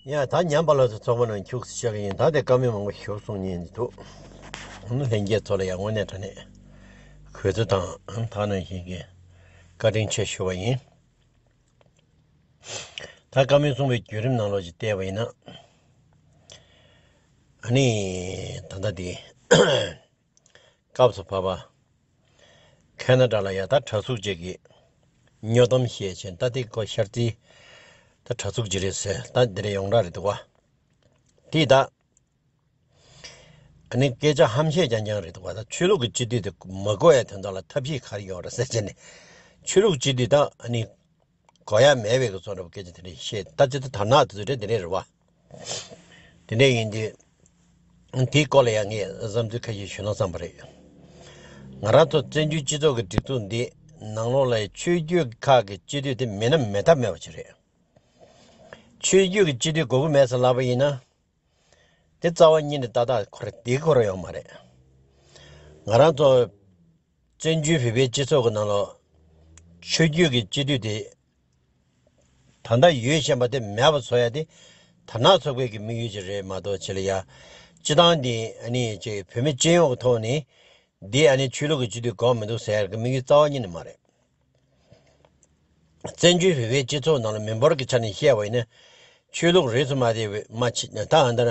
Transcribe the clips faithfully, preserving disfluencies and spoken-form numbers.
ཡ་ད་ཉམས་པ་ལ་སོགས་ཚོགས་པ་ནང་ཁྱུག་ཙམ་བཤད་ཀྱི་ཡིན། ད་དེ་བཀའ་མོལ་མང་པོ་ཞིག་གསུང་མཁན་འདུག་ལྷན་རྒྱས་ཚོ་ལ་ཡང་དངོས་གནས་དྲང་གནས་གུས་བརྩི་དང་ད་ནང་བཞིན་གྱི་བཀའ་དྲིན་ཆེ་ཞུ་བ་ཡིན། ད་བཀའ་མོལ་གསུང་བའི་བརྒྱུད་རིམ་ནང་ལོགས་ཀྱི་བལྟས་པ་ཡིན་ན། ཨ་ནི་ད་ལྟ་དེ་སྐབས་སུ་བབ་པ། ཁེ་ན་ཌ་ལ་ཡ་ད་དྲ་ཚུགས་ཅིག་གིས་སྨྱོ་གཏམ་བཤད་བྱས། ད་དེ་ཁོ་ཤར་རྩིས་ད་དྲ་ཚུགས་ཅིག་རེད་ཟེར། ད་འདི་རེད་ཡོངས་གྲགས་རེད་འདུག་བ། དེ་ད་ཨ་ནི་སྐད་ཆ་ཧམ་བཤད་རྐྱང་རྐྱང་རེད་འདུག་བ། ད་ཆོས་ལུགས་ཀྱི་སྤྱི་འཐུས་དེ་མ་དགོས་ཡ་དོན་དག་ལ་ཐབས་ཤེས་ག་རེ་ཡོད་རེད་ཟེར་བྱས་ནས། ཆོས་ལུགས་སྤྱི་འཐུས་ད་ཨ་ནི་གོ་ཡ་མེད་པའི་གི་བཟོ་འདྲ་བོ་སྐད་ཆ་དེ་འདྲ་བཤད། ད་ཅི་ད་དར་ནག་དེ་ཚོ་རེད་དེ་འདྲ་རེད་བ། དེ་འདྲ་ཡིན་དུས་དེའི་སྐོར་ལ་ཡང་ངས་བསམ་ཚུལ་ཁ་ཤས་ཞུ་ན་བསམ་པ་རེད། ང་རང་ཚོ་བཙན་བྱོལ་སྤྱི་ཚོགས་ཀྱི་སྒྲིག་འཛུགས་འདི་ནང་ལོགས་ལ་ཆོས་བརྒྱུད་ཁག་གི་སྤྱི་འཐུས་དེ་མེད་ན་མེད་ཐབས་མེད་པ་ཅིག་རེད། ཆོས་བརྒྱུད་ཀྱི་སྤྱི་འཐུས་དགོས་ཀྱི་མེད་ཟེར་ལབ་པ་ཡིན་ན། དེ་རྩ་བ་ཉིད་ནས་ཏག་ཏག་ཁོ་རང་དེ་ཁོ་རང་ཡོང་མ་རེད། ང་རང་ཚོ་བཙན་བྱོལ་བོད་པའི་སྤྱི་ཚོགས་ཀྱི་ནང་ལོགས་ཆོས་བརྒྱུད་ཀྱི་སྤྱི་འཐུས་དེ་ད་ལྟ་ཡོད་བཞིན་པ་དེ་མེད་པ་བཟོ་ཡ་དེ་དར་ནག་ཚོགས་པའི་གི་དམིགས་ཡུལ་ཅིག་རེད་མ་གཏོགས། ཆེད་ལ་ཡ་སྤྱི་བཏང་འདི་ཨ་ནི་ཅིག་བོད་མི་སྤྱི་ཡོངས་ཀྱི་ཐོག་ནས་འདི་ཨ་ནི་ཆོས་ལུགས་ཀྱི་སྤྱི་འཐུས་དགོས་མི་འདུག་ཟེར་ཡ་གི་དམིགས་ཡུལ་རྩ་བ་ཉིད་ནས་མ་རེད། བཙན་བྱོལ་བོད་པའི་སྤྱི་ཚོགས་ནང་ལ་མི་འབོར་གྱི་ཆ་ནས་བཤད་པ་ཡིན་ན། ཆོས་ལུགས་རིས་སུ་མ་ཆད་མ་ཆད་ད་ཨ་ད་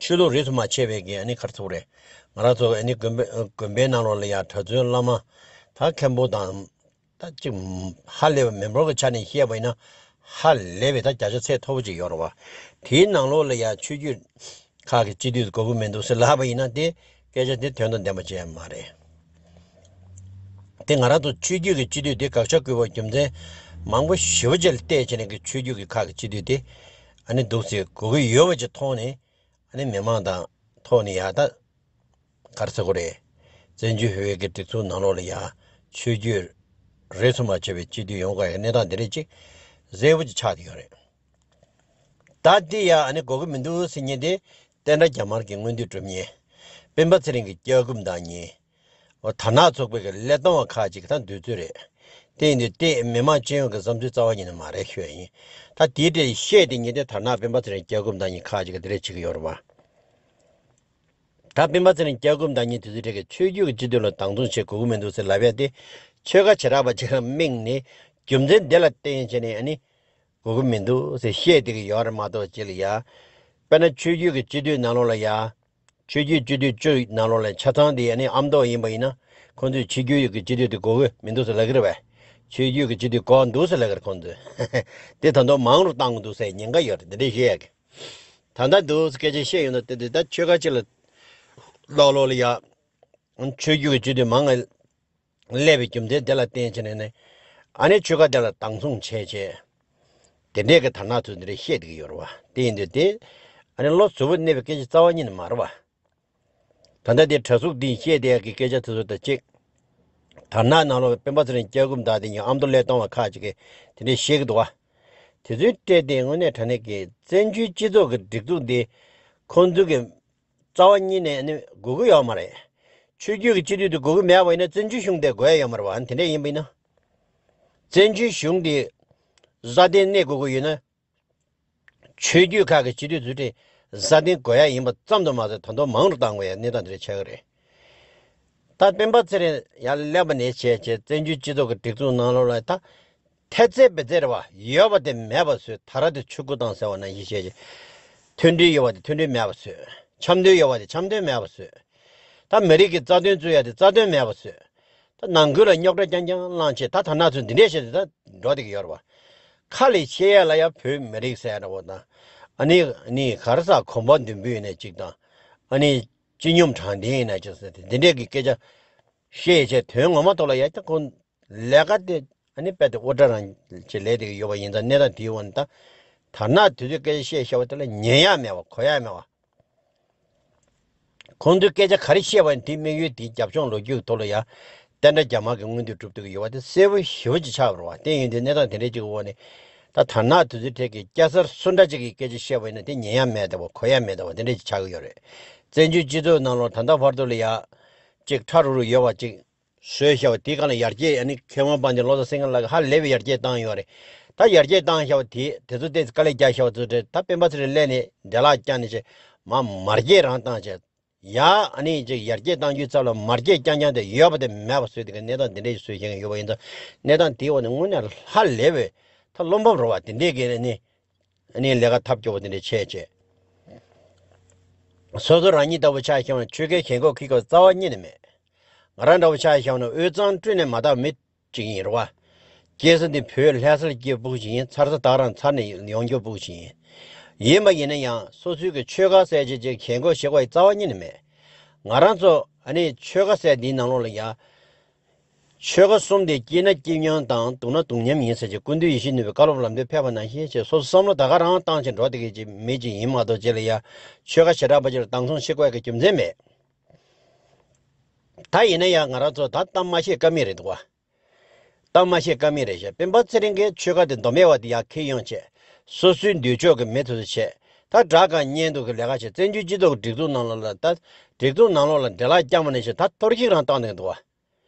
ཆོས་ལུགས་རིས་སུ་མ་ཆད་པའི་གི་ཨ་ནི་ག་རེ་ཟེར་དགོས་རེད། ང་རང་ཚོ་ཨ་ནི་དགོན་པའི་དགོན་པའི་ནང་ལོགས་ལ་ཡ་གྲྭ་བཙུན་བླ་མ་ད་མཁན་པོ་དང་ད་ཅིག་ཧ་ལས་པའི་མི་འབོར་གྱི་ཆ་ནས་བཤད་པ་ཡིན་ན་ཧ་ལས་པའི་ད་བརྒྱ་ཆ་ཚད་མཐོ་པོ་ཅིག་ཡོད་རེད་བ། དེའི་ནང་ལོགས་ལ་ཡ་ཆོས་བརྒྱུད་ཁག་གི་སྤྱི་འཐུས་དགོས་ཀྱི་མི་འདུག་ཟེར་ལབ་པ་ཡིན་ན་དེ་སྐད་ཆ་དེ་དོན་དང་ལྡན་པ་ཅིག་ཡང་མ་རེད། དེ་ང་རང་ཚོ་ཆོས་བརྒྱུད་ཀྱི་སྤྱི་འཐུས་དེ་དགག་བྱ་དགོས་པའི་རྒྱུ་མཚན་མང་པོ་ཞེ་པོ་ཅིག་ལ་བལྟས་བྱས་ནས་ཀྱི་ཆོས་བརྒྱུད་ཀྱི་ཁག་གི་སྤྱི་འཐུས་དེ་ཨ་ནི་འདུག་སེ་དགོས་ཀྱི་ཡོད་པ་ཅིག་མཐོང་ནས། ཨ་ནི་མི་མང་དང་ཐོག་ནས་ཡ་ད་ག་རེ་ཟེར་དགོས་རེད། བཙན་བྱོལ་བོད་པའི་གི་སྒྲིག་འཛུགས་ནང་ལོགས་ལ་ཡ་ཆོས་བརྒྱུད་རིས་སུ་མ་ཆད་པའི་སྤྱི་འཐུས་ཡོང་དགོས་ཡ་གནས་སྟངས་དེ་འདྲ་ཅིག་གསལ་པོ་ཅིག་ཆགས་བསྡད་ཡོད་རེད། ད་འདི་ཡ་ཨ་ནི་དགོས་ཀྱི་མི་འདུག་ཟེར་མཁན་དེ་བསྟན་དགྲ་རྒྱ་དམར་གྱི་མངོན་འདོད་སྒྲུབ་མཁན། སྤེན་པ་ཚེ་རིང་གི་སྐྱབས་མགོན་བདག་ཉིད། འོ་དར་ནག་ཚོགས་པའི་གི་ཀླད་སྟོང་བ་ཁག་ཅིག་གི་ད་འདོད་ཚུལ་རེད། དེ་ཡིན་དུས་དེ་མི་མང་སྤྱི་ཡོངས་ཀྱི་བསམ་ཚུལ་རྩ་བ་ཉིད་ནས་མ་རེད་ཞུ་ཡ་ཡིན། ད་དེའི་གྲས་བཤད་དེ་ཉིན་དེ་དར་ནག་སྤེན་པ་ཚེ་རིང་སྐྱབས་མགོན་བདག་ཉིད་ཁག་ཅིག་གི་དེ་འདྲས་བྱེད་ཀྱི་ཡོད་རེད་བ། ད་སྤེན་པ་ཚེ་རིང་སྐྱབས་མགོན་བདག་ཉིད་དེ་ཚོའི་གྲས་ཀྱི་ཆོས་བརྒྱུད་ཀྱི་སྤྱི་འཐུས་ལ་བདག་འཛིན་བྱེད་དགོས་ཀྱི་མི་འདུག་ཟེར་ལབ་ཡ་དེ་ཆོལ་ཁ་བྱེ་བྲག་པ་ཅིག་ལ་དམིགས་ནས་རྒྱུ་མཚན་འདི་ལ་བརྟེན་བྱས་ནས་ཨ་ནི་དགོས་ཀྱི་མི་འདུག་ཟེར་བཤད་བསྡད་ཀྱི་ཡོད་རེད་མ་གཏོགས། ཅི་ལ་ཡ། དཔེར་ན་ཆོས་བརྒྱུད་ཀྱི་སྤྱི་འཐུས་ནང་ལོགས་ལ་ཡ། ཆོས་བརྒྱུད་སྤྱི་འཐུས་བཅུ་ནང་ལོགས་ལ་ཆ་ཚང་དེ་ཨ་ནི་ཨ་མདོ་ཡིན་པ་ཡིན་ན། ཁོང་ཚོས་ཆོས་བརྒྱུད་ཀྱི་སྤྱི་འཐུས་དེ་དགོས་ཀྱི་མི་འདུག་ཟེར་ལབ་ཀྱི་རེད་པས། ཆོས་བརྒྱུད་ཀྱི་སྤྱི་འཐུས་དགོས་འདུག་ཟེར་ལབ་ཀྱི་རེད་ཁོང་ཚོས། དེ་ད་དུང་མང་རུ་བཏང་གི་འདུག་ཟེར་ཉེན་ཁ་ཡོད་རེད། དེ་འདྲས་བཤད་ཡག་གི། ད་ལྟ་འདུག་སྐད་ཆ་བཤད་ཡོང་དུས་དེ་དེ་ད་ཆོལ་ཁ་གཅིག་ལ་ལོག་ལོག་ལ་ཡ། ཆོས་བརྒྱུད་ཀྱི་སྤྱི་འཐུས་མང་ང་སླེབས་པའི་རྒྱུ་མཚན་དེ་ལ་བརྟེན་བྱས་ནས་ནས། ཨ་ནི་ཆོལ་ཁ་དེ་ལ་བདག་བཟུང་བྱས་བྱས། དེ་འདྲས་ཀྱི་དར་ནག་ཚོས་འདི་འདྲས་བཤད་བསྡད་ཀྱི་ཡོད་རེད་བ། དེ་ཡིན་དུས་དེ་ཨ་ནི་བློ་གཟུ་བོར་གནས་པའི་སྐད་ཆ་རྩ་བ་ཉིད་ནས་མ་རེད་བ། ད་ལྟ་དེ་གྲྭ་ཟུག་འདིས་བཤད་བསྡད་ཡག་གི་སྐད་ཆ་དེ་ཚོ་དང་གཅིག་དར་ནག་ནང་ལོགས་སྤེན་པ་ཚེ་རིང་སྐྱབས་མགོན་བདག་དེ་ཉིད་ཨ་མདོ་ཀླད་སྟོང་བ་ཁག་ཅིག་གིས་དེ་འདྲས་བཤད་ཀྱི་འདུག་བ། དེ་ཚོའི་གྲས་དེ་དངོས་གནས་དྲང་གནས་ཀྱི་བཙན་བྱོལ་སྤྱི་ཚོགས་ཀྱི་སྒྲིག་འཛུགས་འདི་ཁོང་ཚོ་གི་རྩ་བ་ཉིད་ནས་ནི་དགོས་ཀྱི་ཡོད་མ་རེད། ཆོས་བརྒྱུད་ཀྱི་སྤྱི་འཐུས་དེ་དགོས་ཀྱི་མེད་པ་ཡིན་ན་བཙན་བྱོལ་གཞུང་དེ་དགོས་ཡ་ཡོད་མ་རེད་བ། དེ་འདྲ་ཡིན་པ་ཡིན་ན། བཙན་བྱོལ་གཞུང་དེ་སྲ་བརྟན་གནས་དགོས་ཀྱི་ཡོད་ན། ཆོས་བརྒྱུད་ཁག་གི་སྤྱི་འཐུས་ཚོའི་གྲས་སྲ་བརྟན་དགོས་ཡ་ཡིན་པ་ཙམ་དུ་མ་ཟད། ད་དུང་མང་རུ་བཏང་དགོས་ཡ་གནས་སྟངས་དེ་འདྲ་ཆགས་ཀྱི་རེད། ད་སྤེན་པ་ཚེ་རིང་ཡར་སླེབས་པ་ནས་བྱས་བྱས་བཙན་བྱོལ་སྤྱི་ཚོགས་ཀྱི་སྒྲིག་འཛུགས་ནང་ལོགས་ལ་ད། ཐེ་ཚེ་བེ་ཚེ་རེད་བ། ཡོད་པ་དེ་མེད་པ་བཟོས། ད་ར་དེ་ཆུ་ཁུ་བཏང་ཟེར་བ་ནང་བཞིན་བྱས་བྱས། མཐུན་སྒྲིལ་ཡོད་པ་དེ་མཐུན་སྒྲིལ་མེད་པ་བཟོས། འཆམ་མཐུན་ཡོད་པ་དེ་འཆམ་མཐུན་མེད་པ་བཟོས། ད་མི་རིགས་ཀྱི་རྩ་དོན་རྩོད་ཡ་དེ་རྩ་དོན་མེད་པ་བཟོས། ད་ནང་ཁུལ་ལ་རྙོག་དྲ་རྐྱང་རྐྱང་བསླངས་བྱས། ད་དར་ནག་ཚོས་འདི་འདྲས་བྱས་ཏེ་ད་འགྲོ་བསྡད་ཀྱི་ཡོད་རེད་བ། ཁ་ལས་བཤད་ཡ་ལ་ཡ་བོད་མི་རིགས་ཟེར་ཡ་འདྲ་བོ་དང་། ཨ་ནི་ནི་ག་རེ་ཟ་གོམ་པ་མདུན་སྤོས་ཡིན་ན་གཅིག་དང་། ཨ་ནི་སྤྱི་སྙོམས་དྲང་བདེན་ཡིན་ན་གཅིག་ཟེར་ཏེ་འདི་འདྲས་ཀྱི་སྐད་ཆ་བཤད་བྱས། དོན་ངོ་མ་ཐོག་ལ་ཡ་ད་ཁོང་ལས་ཀ་དེ་ཨ་ནི་རྦད་དེ་དབུ་སྐྲ་རང་ཅིག་ལས་བསྡད་ཀྱི་ཡོད་པ་ཡིན་ཙང་། གནས་སྟངས་དེའི་འོག་ནས་ད་དར་ནག་དེ་ཚོས་སྐད་ཆ་བཤད་བཤད་པ་དེ་ལ་ཉན་ཡག་མེད་པ། གོ་ཡག་མེད་པ། ཁོང་ཚོས་སྐད་ཆ་ག་རེ་བཤད་པ་ཡིན་དེའི་དམིགས་ཡུལ་དེའི་རྒྱབ་ལྗོངས་ལོ་རྒྱུས་ཀྱི་ཐོག་ལ་ཡ་བསྟན་དགྲ་རྒྱ་དམར་གྱི་མངོན་འདོད་སྒྲུབ་ཐུབ་ཀྱི་ཡོད་པ་དེ་གསལ་པོ་ཞེ་པོ་ཅིག་ཆགས་པ་རེད་བ། དེ་ཡིན་དུས་གནས་སྟངས་དེ་འདྲའི་ཅིག་གི་འོག་ནས་ད་དར་ནག་དེ་ཚོའི་གྲས་ཀྱི་སྐྱ་སར་སུ་འདྲ་ཅིག་གིས་སྐད་ཆ་བཤད་པ་ཡིན་ན་དེ་ཉན་ཡག་མེད་བསྡད་པ། གོ་ཡག་མེད་བསྡད་པ་དེ་འདྲ་ཅིག་ཆགས་ཀྱི་ཡོད་རེད། བཙན་བྱོལ་སྤྱི་ཚོགས་ནང་ལོགས་ད་ལྟ་བར་དུ་ལ་ཡ་ཅིག་ཁྲ་རུ་རུ་ཡོད་པ་ཅིག་བཟོས་བཞག་པ་དེའི་སྒང་ལ་ཡར་རྒྱས། ཨ་ནི་མཁས་དབང་དཔལ་ལྡན་བློ་བཟང་སེང་གེ་ལགས་ཀྱིས་ཧ་ལས་པའི་ཡར་རྒྱས་བཏང་ཡོད་རེད། ད་ཡར་རྒྱས་བཏང་བཞག་པ་དེ་དེ་ཚོ་དེ་དཀའ་ལས་རྒྱག་བཞག་པ་ཚོ་དེ་ད་སྤེན་པ་ཚེ་རིང་སླེབས་ནས་འདྲེ་ལག་བརྐྱངས་ནས་ཅིག་མ་མར་རྒྱས་རང་བཏང་བྱས། ཡ་ཨ་ནི་ཅིག་ཡར་རྒྱས་བཏང་རྒྱུའི་ཚབ་ལ་མར་རྒྱས་རྐྱང་རྐྱང་དེ་ཡོད་པ་དེ་མེད་པ་བཟོས་དེ་ག་གནས་སྟངས་དེ་འདྲས་ཞིག་བཟོས་བཞག་མཁན་ཡོད་པ་ཡིན་ཙང་། གནས་སྟངས་དེའི་འོག་ནས་དངོས་གནས་ཧ་ལས་པའི་ད་བློ་འབབ་རེད་བ། དེ་འདྲས་ཀྱི་ནི་ནི་ལས་ཀ་ཐབས་སྐྱོ་བོ་དེ་འདྲས་བྱས་བྱས། སོ་སོ་རང་ཉིད་ལྟ་བུ་ཆ་བཞག་ན་ཆོལ་ཁའི་ཞེན་ཁོག་ཁྱི་ཁ་རྩ་བ་ཉིད་ནས་མེད། ང་རང་འདྲ་བོ་ཆ་བཞག་ན་དབུས་གཙང་སྤྲུལ་ནས་མ་དག་མི་གཅིག་ཡིན་རེད་བ། སྐྱེས་ས་འདི་བོད་ལྷ་སར་སྐྱེས་སྤུ་གུ་ཅིག་ཡིན། ཚར་ས་ད་ག་རང་ཚར་ནས་ཡོང་རྒྱུ་སྤུ་གུ་ཅིག་ཡིན། ཡིན་པ་ཡིན་ན་ཡང་སོ་སོའི་གི་ཆོལ་ཁ་ཟེར་བྱས་ཅིག་ཞེན་ཁོག་ཞེན་ཁོག་ཡི་རྩ་བ་ཉིད་ནས་མེད། ང་རང་ཚོ་ཨ་ནི་ཆོལ་ཁ་ཟེར་འདིའི་ནང་ལོགས་ལ་ཡ། ཆོལ་ཁ་གསུམ་དེ་སྐྱིད་ན་སྐྱིད་མཉམ་དང་སྡུག་ན་སྡུག་མཉམ་ཡིན་ཟེར་གྱི་སྐུ་མདུན་ཡིད་བཞིན་ནོར་བུའི་བཀའ་སློབ་ལམ་སྟོན་ཕེབས་པ་ནང་བཞིན་བྱས་སོ་སོ་བསམ་བློ་ད་ག་རང་བཏང་བྱས་འགྲོ་བསྡད་མཁན་ཅིག་མི་ཅིག་ཡིན་མ་གཏོགས་ཅིག་ལ་ཡ། ཆོལ་ཁ་བྱེ་བྲག་པ་ཅིག་ལ་སྡང་ཟུག་བྱེད་དགོས་ཀྱི་རྒྱུ་མཚན་མེད། ད་ཡིན་ན་ཡང་ང་རང་ཚོ་ད་གཏམ་མ་བཤད་ཀ་མེད་རེད་འདུག་བ། གཏམ་མ་བཤད་ཀ་མེད་རེད་ཤག་སྤེན་པ་ཚེ་རིང་གིས་ཆོལ་ཁ་དེ་མདོ་སྨད་བ་དེ་ཡར་འཁྱེར་ཡོང་བྱས། སོ་སོའི་འདོད་ཕྱོགས་ཀྱི་མི་དེ་ཚོ་བྱས། ད་དགྲ་དང་གཉེན་དུ་གི་ལས་ཀ་བྱས། བཙན་བྱོལ་སྤྱི་ཚོགས་ཀྱི་སྒྲིག་འཛུགས་ནང་ལོགས་ལ་ད། སྒྲིག་འཛུགས་ནང་ལོགས་ལ་འདྲེ་ལག་བརྐྱངས་པ་ནང་བཞིན་ད་གཏོར་བཤིག་རང་བཏང་བསྡད་འདུག་བ།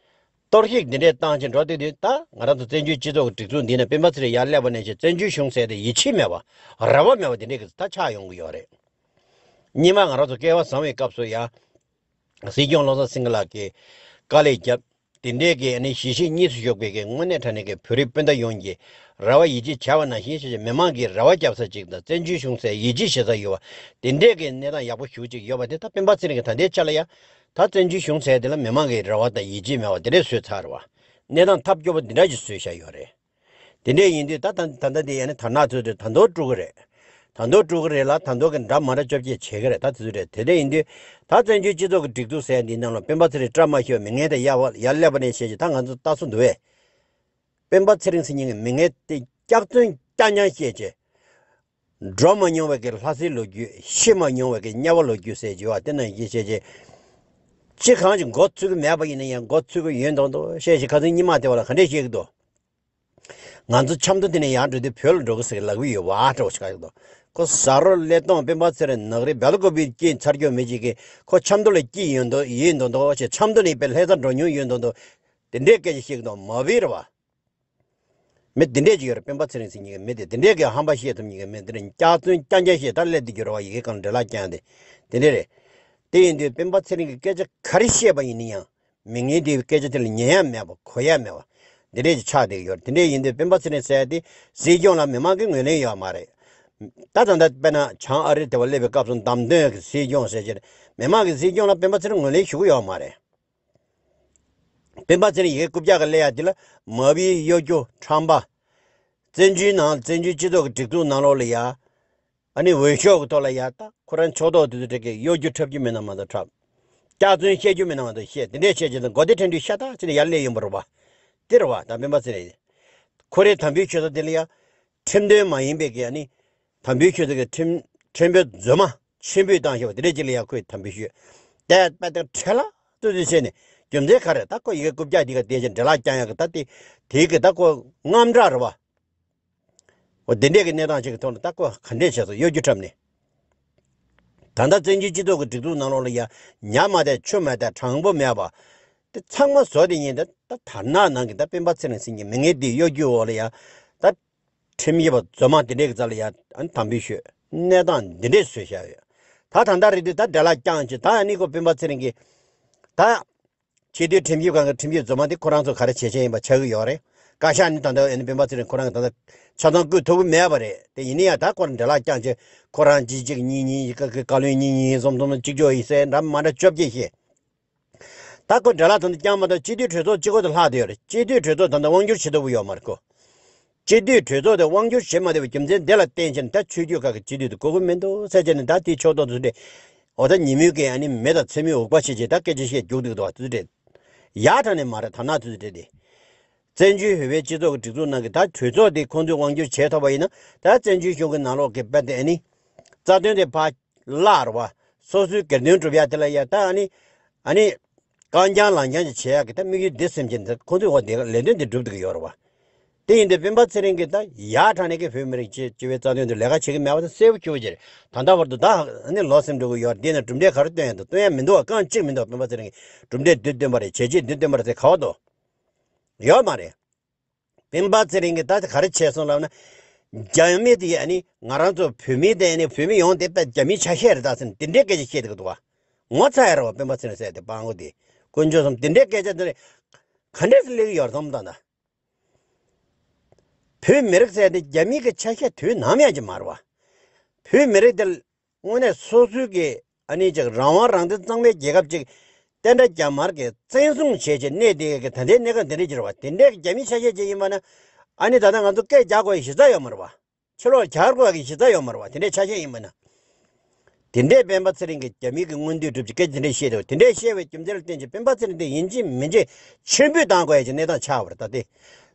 གཏོར་བཤིག་འདི་འདྲས་བཏང་བྱས་འགྲོ་བསྡད་དུས་ད་ང་རང་ཚོ་བཙན་བྱོལ་སྤྱི་ཚོགས་ཀྱི་སྒྲིག་འཛུགས་འདི་ནས་སྤེན་པ་ཚེ་རིང་ཡར་སླེབས་པ་ནང་བཞིན་བཙན་བྱོལ་གཞུང་ཟེར་དེ་ཡིད་ཆེས་མེད་པ། རེ་བ་མེད་པ་འདི་འདྲས་ཀྱི་ད་ཆགས་ཡོང་གི་ཡོད་རེད། སྔོན་མ་ང་རང་ཚོ་སྐལ་བ་བཟང་བའི་སྐབས་སུ་ཡ། སྲིད་སྐྱོང་བློ་བཟང་སེང་གེ་ལགས་ཀྱིས་དཀའ་ལས་བརྒྱབ། དེ་འདྲའི་གི་ཨ་ནི་གཞིས་བྱེས་གཉིས་སུ་བཞུགས་པའི་གི་དངོས་གནས་དྲང་གནས་ཀྱི་བོད་རིགས་སྤུན་ཟླ་ཡོངས་ཀྱི་རེ་བ་ཡིད་ཆེས་བྱ་བ་ནང་བཞིན་ཞེས་བྱས་མི་མང་གིས་རེ་བ་བརྒྱབ་ས་ཅིག་དང་བཙན་བྱོལ་གཞུང་ཟེར་ཡིད་ཆེས་བྱེད་ས་ཡོད་པ། དེ་འདྲའི་གི་གནས་སྟངས་ཡག་པོ་ཞེ་པོ་ཅིག་ཡོད་པ་དེ་ད་སྤེན་པ་ཚེ་རིང་གིས་ད་ལྟའི་ཆ་ལ་ཡ། ད་བཙན་བྱོལ་གཞུང་ཟེར་དེ་ལ་མི་མང་གི་རེ་བ་དང་ཡིད་ཆེས་མེད་པ་དེ་འདྲས་བཟོས་ཚར་བ། གནས་སྟངས་ཐབས་སྐྱོ་པོ་འདི་འདྲ་ཞིག་བཟོས་བཞག་ཡོད་རེད། དེ་འདྲས་ཡིན་དུས་ད་ད་ད་ལྟ་དེ་ཡ་ནི་དར་ནག་ཚོས་དེ་ད་དུང་དཀྲུག་གི་རེད། ད་དུང་དཀྲུག་གི་རེད་ལ་ད་དུང་གི་འདྲ་མ་འདྲ་བཅོ་བརྒྱད་བྱེད་ཀྱི་རེད། ད་དེ་ཚོ་རེད། དེ་འདྲས་ཡིན་དུས་ད་བཙན་བྱོལ་སྤྱི་ཚོགས་ཀྱི་སྒྲིག་འཛུགས་ཟེར་ཡ་འདིའི་ནང་ལ་སྤེན་པ་ཚེ་རིང་བཀྲ་མ་ཤིས་པ་མི་ངན་དེ་ཡར་བ་ཡར་སླེབས་པ་ནས་བཤད་ཅིག་ད་ང་ཚོ་ལྟ་སྲོལ་འདུག་བས། སྤེན་པ་ཚེ་རིང་ཟེར་མཁན་གྱི་མི་ངན་དེ་སྐྱག་རྫུན་རྐྱང་རྐྱང་བཤད་ཅིག་འགྲོ་མ་མྱོང་བའི་གི་ལྷ་སའི་ལོ་རྒྱུས། ཤི་མ་མྱོང་བའི་གི་དམྱལ་བ་ལོ་རྒྱུས་ཟེར་གྱི་བ་དེ་ནང་བཞིན་བཤད་ཅིག་ཅི་གང་ཅིག་མགོ་ཚོས་ཀྱི་མེད་པ་ཡིན་ན་ཡང་མགོ་ཚོས་ཀྱི་ཡོད་མདོག་མདོག་བཤད་ཅིག་ཁ་སང་ཉི་མ་དེ་བ་ལ་ག་འདྲས་བཤད་ཀྱི་འདུག་ང་ཚོ་ཆབ་མདོ་དེ་ནས་ཡར་འགྲོ་དུས་བོད་ལ་འགྲོ་གི་ཟེར་ལབ་ཀྱི་ཡོད་པ་འདྲ་བོ་ཞིག་ཆགས་ཀྱི་འདུག་ཁོ་ཟ་རོ་ཀླད་སྟོང་སྤེན་པ་ཚེ་རིང་ནག་རི་སྦེལ་ཀོབ་པའི་སྐྱིད་ཚར་གྱི་མི་ཅིག་གིས་ཁོ་ཆབ་མདོ་ལ་སྐྱིད་ཡོད་མདོག་ཡོད་མདོག་མདོག་བྱས། ཆབ་མདོ་ནས་དཔེ་ལྷ་ས་འགྲོ་མྱོང་ཡོད་མདོག་མདོག་དེ་འདྲའི་སྐད་ཆ་བཤད་ཀྱི་འདུག་མ་བི་རེད་བ། མི་དེ་འདྲས་ཅིག་ཡོད་རེད། སྤེན་པ་ཚེ་རིང་ཟེར་མཁན་གྱི་མི་དེ་དེ་འདྲས་ཀྱི་ཧམ་པ་བཤད་ཐུབ་མཁན་གྱི་མི་དེ་འདྲ་སྐྱག་རྫུན་རྐྱང་རྐྱང་བཤད། ད་སླེབས་བསྡད་རྒྱུ་རེད་བ། ཡི་གེ་གང་འབྲེལ་ལག་རྐྱང་དེ་དེ་འདྲས་རེད། དེ་ཡིན་དུས་སྤེན་པ་ཚེ་རིང་གིས་སྐད་ཆ་ག་རེ་བཤད་པ་ཡིན་ན་ཡང་། མི་ངན་དེའི་སྐད་ཆ་དེ་ལ་ཉན་ཡ་མེད་པ་གོ་ཡ་མེད་པ། འདི་འདྲས་ཀྱི་ཆགས་བསྡད་ཡོད། དེ་འདྲས་ཡིན་དུས་སྤེན་པ་ཚེ་རིང་ཟེར་ཡ་དེ་སྲིད་སྐྱོང་ལ་མི་མང་གི་ངོས་ལེན་ཡོད་མ་རེད། ད་ད་ལྟ་དཔེར་ན་བྱང་ཨ་རི་དེ་བ་སླེབས་པའི་སྐབས་སུ་བདམས་ཐོན་གྱི་སྲིད་སྐྱོང་ཟེར་གྱི་རེད། མི་མང་གི་སྲིད་སྐྱོང་ལ་སྤེན་པ་ཚེ་རིང་ངོས་ལེན་ཞུ་གི་ཡོད་མ་རེད། སྤེན་པ་ཚེ་རིང་ཡི་གེ་རྐུབ་བཀྱག་གི་སླེབས་ཡ་དེ་ལ་མ་བིའི་གཡོ་སྒྱུ་ཁྲམ་པ། བཙན་བྱོལ་ནང་བཙན་བྱོལ་སྤྱི་ཚོགས་ཀྱི་སྒྲིག་འཛུགས་ནང་ལོགས་ལ་ཡ། ཨ་ནི་འོས་ཤོག་གི་ཐོག་ལ་ཡ་ད་ཁོ་རང་ཕྱོགས་གཏོགས་དེ་ཚོ་དེ་གའི་གཡོ་སྒྱུ་འཁྲབ་རྒྱུ་མིན་ན་མ་གཏོགས་འཁྲབ། སྐྱག་རྫུན་བཤད་རྒྱུ་མིན་ན་མ་གཏོགས་བཤད། དེ་འདྲས་བཤད་བྱས་ཙང་མགོ་བདེ་ཕྲན་དུས་ཤ་སྟག་ཅིག་ནས་ཡར་སླེབས་ཡོང་པ་རེད་བ། དེ་རེད་བ། ད་སྤེན་པ་ཚེ་རིང་། ཁོ་རའི་དམ་འབུལ་ཆོས་ཚོགས་དེ་ལ་ཡ། ཁྲིམས་དོན་མ་ཡིན་པའི་གི་ཨ་ནི། དམ་འབུལ་ཆོས་ཚོགས་ཀྱི་ཁྲིམས་ཁྲིམས་དཔོན་རྫུན་མ་ཆེན་པོས་བཏང་བཞག་པ་དེ་འདྲས་ཅིག་ལ་ཡ་ཁོས་དམ་འབུལ་ཞུས། དེ་དཔེ་དེ་ཁྲེལ་ལ་ཏོག་ཙམ་བྱས་ནས་རྒྱུ་མཚན་ག་རེ། ད་ཁོ་ཡི་གེ་རྐུབ་བཀྱག་འདི་ག་བལྟས་ཀྱང་འབྲེལ་ལག་རྐྱང་ཡག་གི་ད་དེ་དེའི་གི་ད་ཁོ་དངངས་སྐྲག་རེད་བ། འོ་དེ་འདྲས་ཀྱི་གནས་སྟངས་ཅིག་གི་ཐོག་ནས་ད་ཁོ་ག་འདྲས་བྱས་སོང་། གཡོ་སྒྱུ་འཁྲབ་ནས། ད་ལྟ་བཙན་བྱོལ་སྤྱི་ཚོགས་ཀྱི་སྒྲིག་འཛུགས་ནང་ལོགས་ལ་ཡ་ཉ་མ་བསྡད་ཆུ་མ་བསྡད་དྲང་པོ་མེད་པ། དེ་ཚང་མ་བཟོ་དེ་ཉིད་ད་ད་དར་ནག་ནང་གི་ད་སྤེན་པ་ཚེ་རིང་ཟེར་མཁན་མི་ངན་འདིའི་གཡོ་སྒྱུའི་འོག་ལ་ཡ། ད་ཁྲིམས་ཞིབ་པ་རྫུན་མ་དེ་འདྲས་ཀྱི་རྩ་ལ་ཡ་ཨ་ནི་དམ་འབུལ་ཞུས། གནས་སྟངས་འདི་འདྲས་བཟོས་བཞག་ཡོད། ད་ད་ལྟ་རེད་དུས་ད་འབྲེལ་ལག་རྐྱང་བྱས། ད་ཨ་ནི་ཁོ་སྤེན་པ་ཚེ་རིང་གིས་ད། སྤྱི་འཐུས་ཁྲིམས་ཞིབ་ཁང་གི་ཁྲིམས་ཞིབ་རྫུན་མ་དེ་ཁོ་རང་ཚོ་ག་རེ་བྱེད་བྱེད་ཡིན་པ་ཆགས་ཀྱི་ཡོད་རེད། བཀའ་ཤག་ནི་ད་ལྟ་ཨ་ནི་སྤེན་པ་ཚེ་རིང་ཁོ་རང་གི་ད་ལྟ་ཆ་ཚང་བསྐུལ་ཐུབ་ཀྱི་མེད་པ་རེད། དེ་ཡིན་ན་ཡང་ད་ཁོ་རང་འབྲེལ་ལག་རྐྱང་བྱས། ཁོ་རང་གཅིག་གཅིག་གཉིས་གཉིས་བཀའ་བཀའ་བློན་གཉིས་གཉིས་གསུམ་གསུམ་གཅིག་ལྕོགས་ཡིན་ཟེར་འདྲ་མ་འདྲ་བཅོ་བརྒྱད་བཤད། ད་ཁོ་འབྲེལ་ལག་ད་ལྟ་རྐྱང་མ་གཏོགས་སྤྱི་འཐུས་གྲོས་ཚོགས་གཅིག་པོ་དེ་ལྷག་བསྡད་ཡོད་རེད། སྤྱི་འཐུས་གྲོས་ཚོགས་ད་ལྟ་དབང་སྒྱུར་བྱེད་ཐུབ་ཀྱི་ཡོད་མ་རེད་ཁོ། སྤྱི་འཐུས་གྲོས་ཚོགས་དེ་དབང་སྒྱུར་བྱེད་མ་ཐུབ་པའི་རྒྱུ་མཚན་དེ་ལ་བརྟེན་བྱས་ནས་ད་ཆོས་བརྒྱུད་ཁག་གི་སྤྱི་འཐུས་དེ་དགོས་ཀྱི་མི་འདུག་ཟེར་བྱས་ནས་ད་དེའི་ཕྱོགས་གཏོགས་དེ་འདྲས། འོ་ད་ཉིན་མོའི་གི་ཨ་ནི་མེ་དང་མཚན་མོའི་འུག་པ་བྱས་བྱས་ད་སྐད་ཆ་བཤད་རྒྱུགས་འདུག་འདུག་བ་དེ་འདྲས། ཡག་དྲང་ནས་མ་རེད། དར་ནག་དེ་འདྲས་དེ། བཙན་བྱོལ་བོད་པའི་སྤྱི་ཚོགས་ཀྱི་སྒྲིག་འཛུགས་ནང་གི་ད་གྲོས་ཚོགས་དེ་ཁོང་ཚོས་དབང་སྒྱུར་བྱས་ཐུབ་པ་ཡིན་ན་ད་བཙན་བྱོལ་གཞུང་གི་ནང་ལོགས་ཀྱི་དཔེ་དེ་ཨ་ནི། རྩ་དོན་དེ་ཕར་བརླག་རེད་བ། སོ་སོའི་སྒེར་དོན་སྒྲུབ་ཡ་དེ་ལ་ཡ་ད་ཨ་ནི། ཨ་ནི། རྐང་རྐྱང་ལག་རྐྱང་ཅིག་བྱེད་ཡག་གི་ད་དམིགས་ཡུལ་འདི་སེམས་ཅན་འདི་ཁོང་ཚོས་འོ་དེ་ལས་དོན་འདི་སྒྲུབ་ཐུབ་ཀྱི་ཡོད་རེད་བ། དེ་ཡིན་དུས་སྤེན་པ་ཚེ་རིང་གིས་ད་ཡག་དྲང་ནས་ཀྱི་བོད་མི་རིགས་སྤྱི་སྤྱི་བའི་རྩ་དོན་དུ་ལས་ཀ་བྱེད་ཀྱི་མེད་པ་དེ་གསལ་པོ་གྱུར་པ་ཅིག་རེད། ད་ལྟ་བར་དུ་ད་ཨ་ནི་ལོ་གསུམ་འགྲོ་གི་ཡོད་རེད། འདི་ན་གྲུབ་འབྲས་ག་རེ་བཏོན་ཡག་འདུག་བཏོན་ཡག་མི་འདུག་བ། རྐང་གཅིག་མི་འདུག་སྤེན་པ་ཚེ་རིང་གིས་གྲུབ་འབྲས་འདི་བཏོན་པ་རེད། བྱས་རྗེས་འདི་བཏོན་པ་རེད་ཟེར་ག་བ་འདུག་ཡོད་མ་རེད། སྤེན་པ་ཚེ་རིང་གིས་ད་ག་རེ་བྱས་སོང་ལབ་ན། རྒྱ་མི་དེ་ཨ་ནི་ང་རང་ཚོ་བོད་མི་དེ་ཨ་ནི་བོད་མི་ཡོངས་དེ་རྒྱ་མིའི་ཆ་ཤས་རེད་ད་ཟེར་ནས་དེ་འདྲའི་སྐད་ཆ་བཤད་བསྡད་ཀྱི་འདུག་བ། ངོ་ཚ་ཡ་རེད་བ། སྤེན་པ་ཚེ་རིང་ཟེར་དེ་སྤྲང་པོ་དེ། དཀོན་མཆོག་གསུམ་དེ་འདྲའི་སྐད་ཆ་དེ་ག་འདྲས་སེ་སླེབས་ཀྱི་ཡོད་རེད་བསམ་བློ་བཏང་ད། བོད་མི་རིགས་ཟེར་དེ་རྒྱ་མི་གི་ཆ་ཤས་དུས་ནམ་ཡང་ཅིག་མ་རེད་བ། བོད་མི་རིགས་དེ་དངོས་གནས་སོ་སོའི་གི་ཨ་ནི་ཅིག་རང་དབང་རང་བཙན་གཙང་མའི་རྒྱལ་ཁབ་ཅིག་བསྟན་དགྲ་རྒྱ་དམར་གྱིས་བཙན་བཟུང་བྱས་བྱས་གནས་དེ་གི་ད་ལྟའི་གནས་སྐབས་འདི་འདྲ་ཅིག་རེད་བ། དེ་འདྲའི་རྒྱ་མི་ཆ་ཤས་ཅིག་ཡིན་པ་ན། ཨ་ནི་ད་ལྟ་ང་ཚོ་སྐད་རྒྱག་དགོས་ཡ་གཞི་རྩ་ཡོད་མ་རེད་བ། ཕྱི་ལོགས་རྒྱག་དགོས་ཡ་གི་གཞི་རྩ་ཡོད་མ་རེད་བ། དེ་འདྲའི་ཆ་ཤས་ཡིན་པ་ན། དེ་འདྲའི་སྤེན་པ་ཚེ་རིང་གིས་རྒྱ་མི་གི་མངོན་འདོད་སྒྲུབ་ཅིག་སྐད་ཆ་དེ་འདྲ་བཤད་འདུག་དེ་འདྲ་བཤད་པའི་རྒྱུ་མཚན་ལ་བརྟེན་ཅིག་སྤེན་པ་ཚེ་རིང་དེ་ཡིན་གཅིག་མིན་གཅིག་ཕྱིར་འབུད་བཏང་དགོས་ཡ་གི་གནས་སྟངས་ཆགས་པ་རེད་ད་དེ།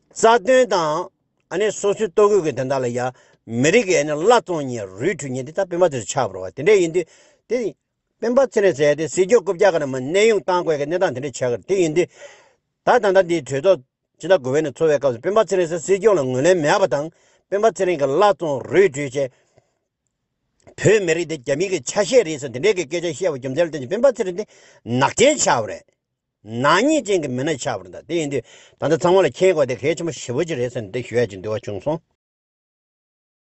རྩ་དོན་དང་། ཨ་ནི་སོ་སོའི་ལྟོ་གོས་ཀྱི་དོན་དག་ལ་ཡ། མི་རིགས་ཀྱི་ཨ་ནི་བླ་བཙོང་མཁན་རུས་ཁྲུས་མཁན་དེ་ད་སྤེན་པ་ཚེ་རིང་ཆགས་པ་རེད་བ། དེ་འདྲ་ཡིན་དུས། དེ། སྤེན་པ་ཚེ་རིང་ཟེར་ཡ་དེ་སྲིད་སྐྱོང་རྐུབ་བཀྱག་ག་ནས་མར་གནས་དབྱུང་བཏང་དགོས་ཀྱི་གནས་སྟངས་དེ་འདྲ་ཆགས་ཀྱི་རེད། དེ་ཡིན་དུས། ད་ད་ལྟ་འདིའི་གྲོས་ཚོགས་སྤྱི་ཟླ་དགུ་པའི་ནང་ཚོགས་པའི་སྐབས་སུ་སྤེན་པ་ཚེ་རིང་ཟེར་སྲིད་སྐྱོང་ལ་ངོས་ལེན་མེད་པ་དང་། སྤེན་པ་ཚེ་རིང་གིས་བླ་བཙོང་རུས་ཁྲུས་བྱས། བོད་མི་རིགས་འདི་རྒྱ་མི་གི་ཆ་ཤས་རེད་ཟེར་འདི་འདྲའི་གི་སྐད་ཆ་བཤད་པ་རྒྱུ་མཚན་ལ་བརྟེན་ནས་སྤེན་པ་ཚེ་རིང་འདི་ནག་ཅན་ཆགས་པ་རེད། ནག་ཉེས་ཅན་གྱི་མི་སྣ་ཆགས་པ་རེད། ད་དེ་ཡིན་དུས་ད་ལྟ་ཚང་མ་ལ་མཁྱེན་དགོས་དེ་གལ་ཆེན་པོ་ཞེ་པོ་ཅིག་རེད་ཟེར་ནས་འདི་ཞུ་ཡ་ཅིག་འདུག་པ་བྱུང་སོང་།